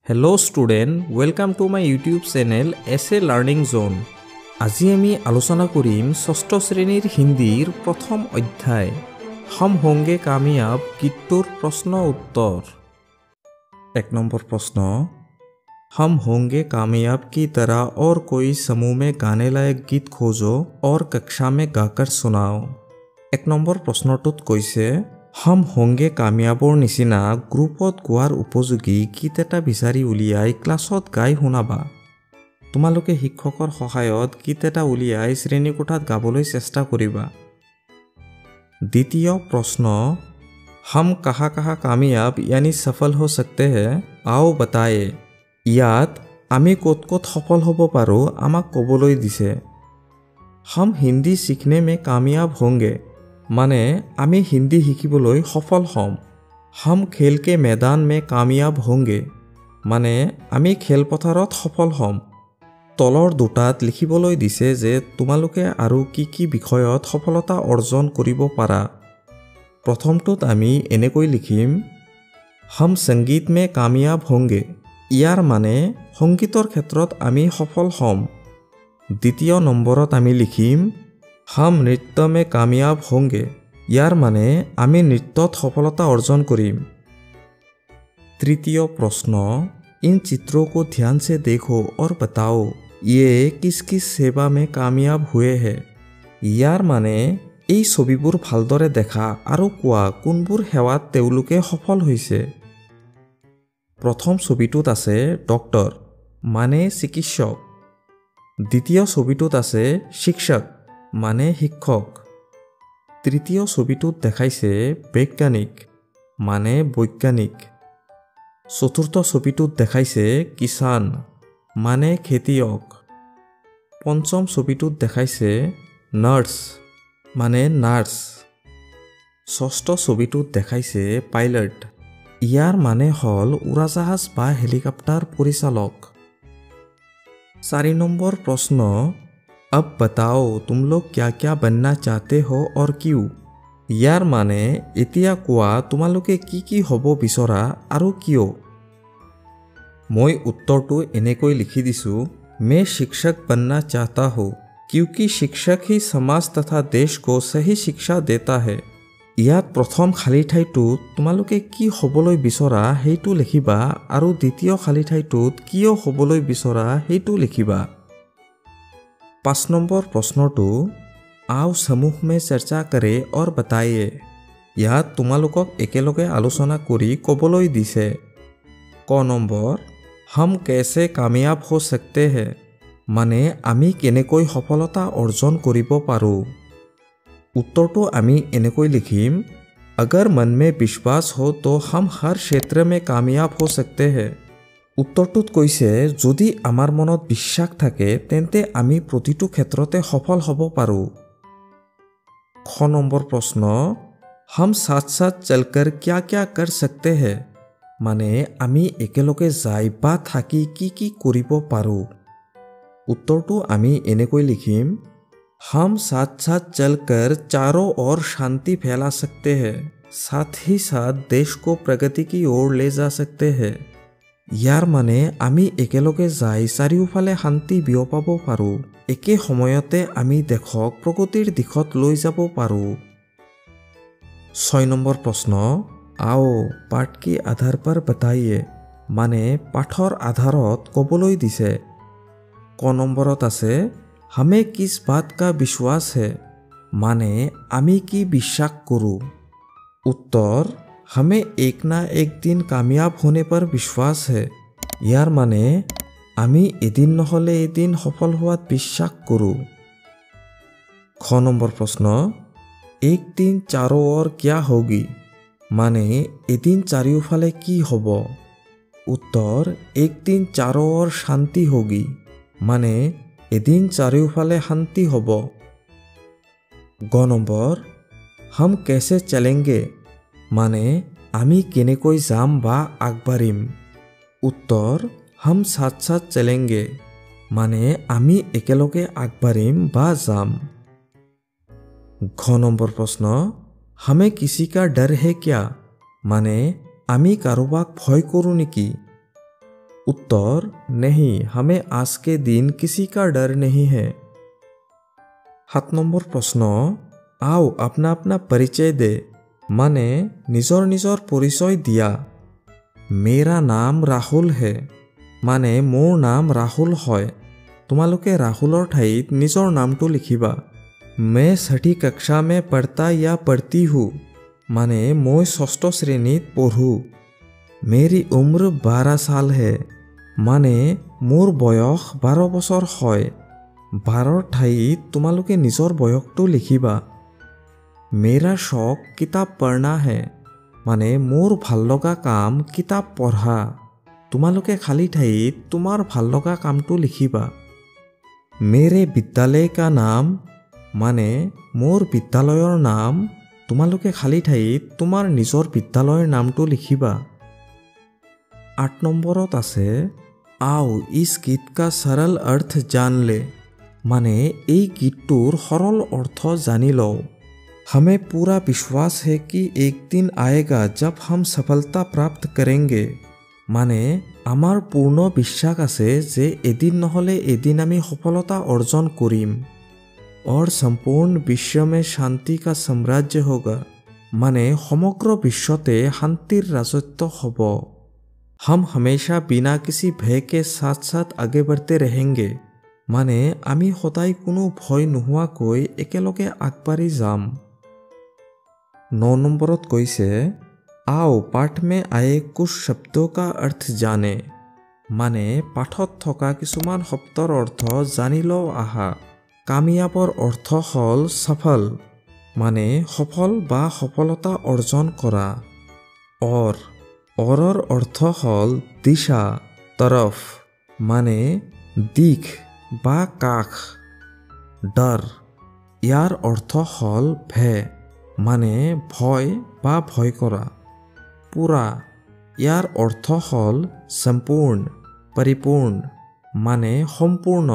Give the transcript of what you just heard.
Hello student, welcome to my YouTube channel SA Learning Zone. আজি আমি আলোচনা কৰিম ষষ্ঠ শ্ৰেণীৰ হিন্দীৰ প্ৰথম অধ্যায় हम होंगे कामयाब গীতটোৰ প্ৰশ্ন উত্তৰ। এক নম্বৰ প্ৰশ্ন, हम होंगे कामयाब की तरह और कोई समूह में गाने लायक गीत खोजो और कक्षा में गाकर सुनाओ। এক নম্বৰ প্ৰশ্নটোত কৈছে हम होंगे কামিয়াবৰ নিচিনা গ্ৰুপত গোৱাৰ উপযোগী গীত এটা বিচাৰি উলিয়াই ক্লাছত গাই শুনাবা। তোমালোকে শিক্ষকৰ সহায়ত গীত এটা উলিয়াই শ্ৰেণীকোঠাত গাবলৈ চেষ্টা কৰিবা। দ্বিতীয় প্ৰশ্ন, हम कहाँ कहाँ कामयाब यानी सफल हो सकते हैं, आओ बताए। ইয়াত আমি ক'ত ক'ত সফল হ'ব পাৰোঁ আমাক ক'বলৈ দিছে। हम हिंदी सीखने में कामयाब होंगे, মানে আমি হিন্দী শিকিবলৈ সফল হ'ম। हम खेल के मैदान में कामयाब होंगे, মানে আমি খেলপথাৰত সফল হ'ম। তলৰ দুটাত লিখিবলৈ দিছে যে তোমালোকে আৰু কি কি বিষয়ত সফলতা অৰ্জন কৰিব পাৰা। প্ৰথমটোত আমি এনেকৈ লিখিম, हम संगीत में कामयाब होंगे, ইয়াৰ মানে সংগীতৰ ক্ষেত্ৰত আমি সফল হ'ম। দ্বিতীয় নম্বৰত আমি লিখিম, हम नृत्य में कामयाब होंगे, ইয়াৰ মানে আমি নৃত্যত সফলতা অৰ্জন কৰিম। তৃতীয় প্ৰশ্ন, इन चित्रों को ध्यान से देखो और बताओ ये किस किस सेवा में कामयाब हुए हैं। ইয়াৰ মানে এই ছবিবোৰ ভালদৰে দেখা আৰু কোৱা কোনবোৰ সেৱাত তেওঁলোকে সফল হৈছে। প্ৰথম ছবিটোত আছে ডক্তৰ, মানে চিকিৎসক। দ্বিতীয় ছবিটোত আছে শিক্ষক, মানে শিক্ষক। তৃতীয় ছবিটোত দেখাইছে বৈজ্ঞানিক, মানে বৈজ্ঞানিক। চতুৰ্থ ছবিটোত দেখাইছে কিষাণ, মানে খেতিয়ক। পঞ্চম ছবিটোত দেখাইছে নাৰ্ছ, মানে নাৰ্ছ। ষষ্ঠ ছবিটোত দেখাইছে পাইলট, ইয়াৰ মানে হ'ল উৰাজাহাজ বা হেলিকপ্টাৰ পৰিচালক। চাৰি নম্বৰ প্ৰশ্ন, अब बताओ तुम लोग क्या क्या बनना चाहते हो और क्यों। ইয়াৰ মানে এতিয়া কোৱা তোমালোকে কি কি হ'ব বিচৰা আৰু কিয়। মই উত্তৰটো এনেকৈ লিখি দিছোঁ, मैं शिक्षक बनना चाहता हूँ क्योंकि शिक्षक ही समाज तथा देश को सही शिक्षा देता है। ইয়াত প্ৰথম খালী ঠাইটোত তোমালোকে কি হ'বলৈ বিচৰা সেইটো লিখিবা আৰু দ্বিতীয় খালী ঠাইটোত কিয় হ'বলৈ বিচৰা সেইটো লিখিবা। পাঁচ নম্বৰ প্ৰশ্নটো, आओ समूह में चर्चा करे और बताइए। ইয়াত তোমালোকক একেলগে আলোচনা কৰি ক'বলৈ দিছে। ক নম্বৰ, हम कैसे कामयाब हो सकते हैं, মানে আমি কেনেকৈ সফলতা অৰ্জন কৰিব পাৰোঁ। উত্তৰটো আমি এনেকৈ লিখিম, अगर मन में विश्वास हो तो हम हर क्षेत्र में कामयाब हो सकते हैं। উত্তৰটোত কৈছে যদি আমাৰ মনত বিশ্বাস থাকে তেন্তে আমি প্ৰতিটো ক্ষেত্ৰতে সফল হ'ব পাৰোঁ। খ নম্বৰ প্ৰশ্ন, हम साथ साथ चलकर क्या क्या कर सकते हैं, মানে আমি একেলগে যাই বা থাকি কি কি কৰিব পাৰোঁ। উত্তৰটো আমি এনেকৈ লিখিম, हम साथ साथ चलकर चारों ओर शांति फैला सकते हैं, साथ ही साथ देश को प्रगति की ओर ले जा सकते हैं। ইয়াৰ মানে আমি একেলগে যাই চাৰিওফালে শান্তি বিয়পাব পাৰোঁ, একে সময়তে আমি দেশক প্ৰগতিৰ দিশত লৈ যাব পাৰোঁ। ছয় নম্বৰ প্ৰশ্ন, आओ पाठ के आधार पर बताइए, মানে পাঠৰ আধাৰত ক'বলৈ দিছে। ক নম্বৰত আছে हमें किस बात का विश्वास है, মানে আমি কি বিশ্বাস কৰোঁ। উত্তৰ, हमें एक ना एक दिन कामयाब होने पर विश्वास है, ইয়াৰ মানে আমি এদিন নহ'লে এদিন সফল হোৱাত বিশ্বাস কৰোঁ। খ নম্বৰ প্ৰশ্ন, एक दिन चारों ओर क्या होगी, মানে এদিন চাৰিওফালে কি হ'ব। উত্তৰ, एक दिन चारों ओर शांति होगी, মানে এদিন চাৰিওফালে শান্তি হ'ব। গ নম্বৰ, हम कैसे चलेंगे, মানে আমি কেনেকৈ যাম বা আগবাঢ়িম। উত্তৰ, हम साथ साथ चलेंगे, মানে আমি একেলগে আগবাঢ়িম বা যাম। ঘ নম্বৰ প্ৰশ্ন, हमें किसी का डर है क्या, মানে আমি কাৰোবাক ভয় কৰোঁ নেকি। उत्तर, नहीं, हमें आज के दिन किसी का डर नहीं है। 7 নম্বৰ প্ৰশ্ন, आओ अपना अपना परिचय दे, মানে নিজৰ নিজৰ পৰিচয় দিয়া। मेरा नाम राहुल है, মানে মোৰ নাম ৰাহুল হয়। তোমালোকে ৰাহুলৰ ঠাইত নিজৰ নামটো লিখিবা। मैं छठी कक्षा में पढ़ता या पढ़ती हूँ, মানে মই ষষ্ঠ শ্ৰেণীত পঢ়োঁ। मेरी उम्र 12 साल है, মানে মোৰ বয়স 12 বছৰ হয়। 12ৰ ঠাইত তোমালোকে নিজৰ বয়সটো লিখিবা। मेरा शौक किताब पढ़ना है, মানে মোৰ ভাল লগা কাম কিতাপ পঢ়া। তোমালোকে খালী ঠাইত তোমাৰ ভাল লগা কামটো লিখিবা। मेरे विद्यालय का नाम, মানে মোৰ বিদ্যালয়ৰ নাম। তোমালোকে খালী ঠাইত তোমাৰ নিজৰ বিদ্যালয়ৰ নামটো লিখিবা। 8 নম্বৰত আছে, आओ इस गीत का सरल अर्थ जान ले, মানে এই গীতটোৰ সৰল অৰ্থ জানি লওঁ। हमें पूरा विश्वास है कि एक दिन आएगा जब हम सफलता प्राप्त करेंगे, মানে আমাৰ পূৰ্ণ বিশ্বাস আছে যে এদিন নহ'লে এদিন আমি সফলতা অৰ্জন কৰিম। और संपूर्ण विश्व में शांति का साम्राज्य होगा, মানে সমগ্ৰ বিশ্বতে শান্তিৰ ৰাজত্ব হ'ব। हम हमेशा बिना किसी भय के साथ साथ आगे बढ़ते रहेंगे, মানে আমি সদায় কোনো ভয় নোহোৱাকৈ একেলগে আগবাঢ়ি যাম। 9 নম্বৰত কৈছে, आओ पाठ में आए कुछ शब्दों का अर्थ जाने, মানে পাঠত থকা কিছুমান শব্দৰ অৰ্থ জানি লওঁ আহা। কামিয়াবৰ অৰ্থ হ'ল সফল, মানে সফল বা সফলতা অৰ্জন কৰা। অৰ, অৰৰ অৰ্থ হ'ল দিশা, তৰফ, মানে দিশ বা কাষ। ডৰ, ইয়াৰ অৰ্থ হ'ল ভে, মানে ভয় বা ভয় কৰা। পুৰা, ইয়াৰ অৰ্থ হ'ল সম্পূৰ্ণ, পৰিপূৰ্ণ, মানে সম্পূৰ্ণ।